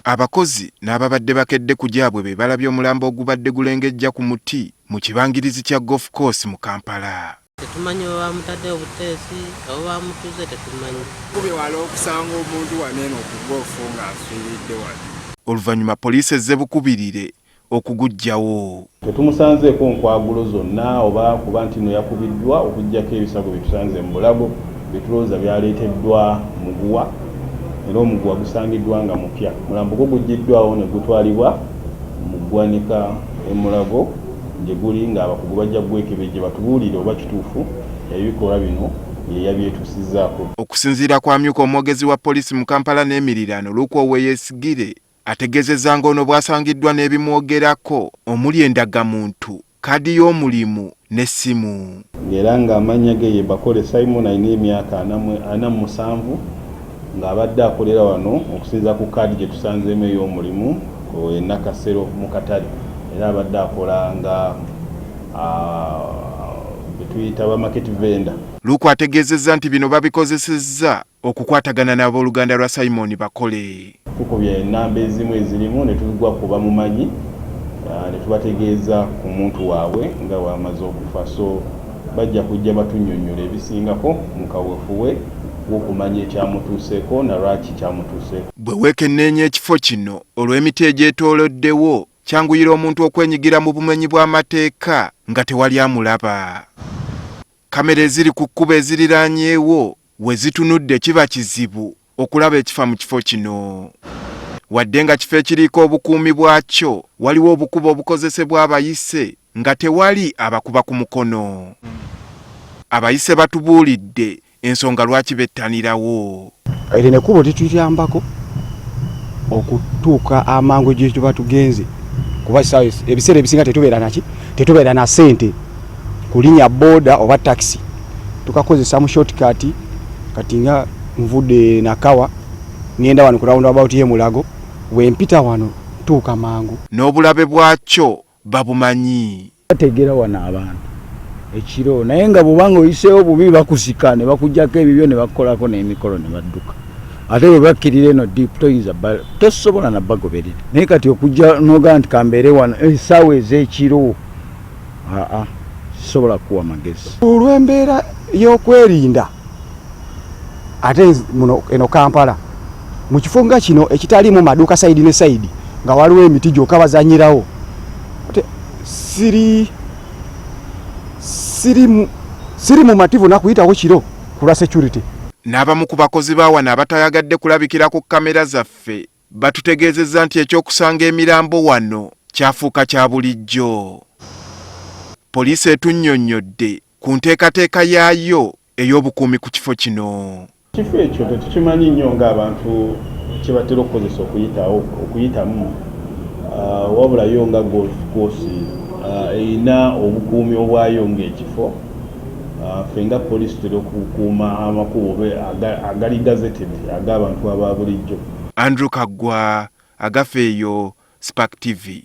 Abakozi n'ababadde bakedde ku gyabwe be balabye omulambo ogubadde gulengejja ku muti mu kibangirizi kya Golf Course mu Kampala. Tetumanyi we bamutadde obuteesi oba bamutuze tetumanyi. Kubye wala okusanga omuntu wano eno ku golf ng'afiiridde wano. Oluvannyuma poliisi ezze bukubirire okuguggyawo. Tetumusanzeeko nkwagulo zonna oba kuba ntino yakubiddwa okuggyako ebisago bye tusanze mu bulago bye tulowooza byaleeteddwa muguwa era omuguwa gusangiddwa nga mupya. Omulambo gwo guggyiddwawo ne gutwalibwa mu ggwanika e Mulago gye guli ng'abakugu bajja kugwekebejja batubuulire oba kituufu ebikolwa bino ye yabyetuusizzaako. Okusinziira ku amyuka omwogezi wa poliisi mu Kampala n'emiriraano Luke Oweyesigire ategeezezza ng'ono bw'asangiddwa n'ebimwogerako omuli endagamuntu, kkaadi y'omulimu n'essimu. Ng'era ng'amannya ge ye Bakole Simon alina emyaka 47 ng'abadde akolera wano okusinziira ku kkaadi gye tusanzeemu ey'omulimu e Nakasero mu katale era abadde akola nga be tuyita ba market vendor. Luku ategeezezza nti bino babikozesezza okukwatagana n'abooluganda lwa Simon Bakole. Tukubye ennamba ezimu ezirimu ne tugwa ku bamumanyi ne tubategeeza ku muntu waabwe nga bw'amaze okufa so bajja kujja batunnyonnyole ebisingako mu kaweefube w'okumanya ekyamutuuseeko na lwaki kyamutuuseeko. Bwe weekenneenya ekifo kino olw'emiti egyetooloddewo kyanguyira omuntu okwenyigira mu bumenyi bw'amateeka nga tewali amulaba. Kkamera eziri ku kkubo eziriraanyeewo we zitunudde kiba kizibu okulaba ekifa mu kifo kino. Wadde nga kifo ekiriiko obukuumi bwakyo, waliwo obukubo obukozesebwa abayise nga tewali abakuba ku mukono. Abayise batubuulidde ensonga lwaki bettanirawo. Erino ekkubo lituyambako okutuuka amangu gye tuba tugenze kuba ebiseera ebisinga tetubeera naki tetubeera na ssente kulinya boda oba takisi tukakozesa mu shortcut. Kati nga nvudde Nakawa ngenda wano ku round about ye Mulago, wempita wano ntuuka mangu. N'obulabe bwakyo babumanyi. Bategera wano abantu ekiro naye nga bw'oba nga oyiseewo bubi bakusika ne bakuggyako ebibyo ne bakukolako n'emikolo ne badduka. Ate bwe bakkirira eno deep toyinza tosobola na bagoberera. Naye kati okujja n'ogamba nti kambeere wano essaawa ez'ekiro aa sisobola kukuwa magezi. Olw'embeera y'okwerinda ate muno eno Kampala mu kifo nga kino ekitaliimu maduuka sayidi ne sayidi nga waliwo emiti gyokka bazanyirawo ate siri siri siri mumativu nakuyitawo kiro ku lwa security. N'abamu ku bakozi ba wano abatayagadde kulabikira ku kkamera zaffe batutegeezezza nti eky'okusanga emirambo wano kyafuuka kya bulijjo. Poliisi etunnyonnyodde ku nteekateeka yaayo ey'obukuumi ku kifo kino. Ekifo ekyo tetukimanyi nnyo ng'abantu kye batera okukozesa okuyitawo okuyitamu wabula yo nga golf course erina obukuumi obwayo ng'ekifo. Ffe nga poliisi tutera okukuuma amakubo agali gazetted ag'abantu aba bulijjo. Andrew Kaggwa, Agafeeyo, Spark TV.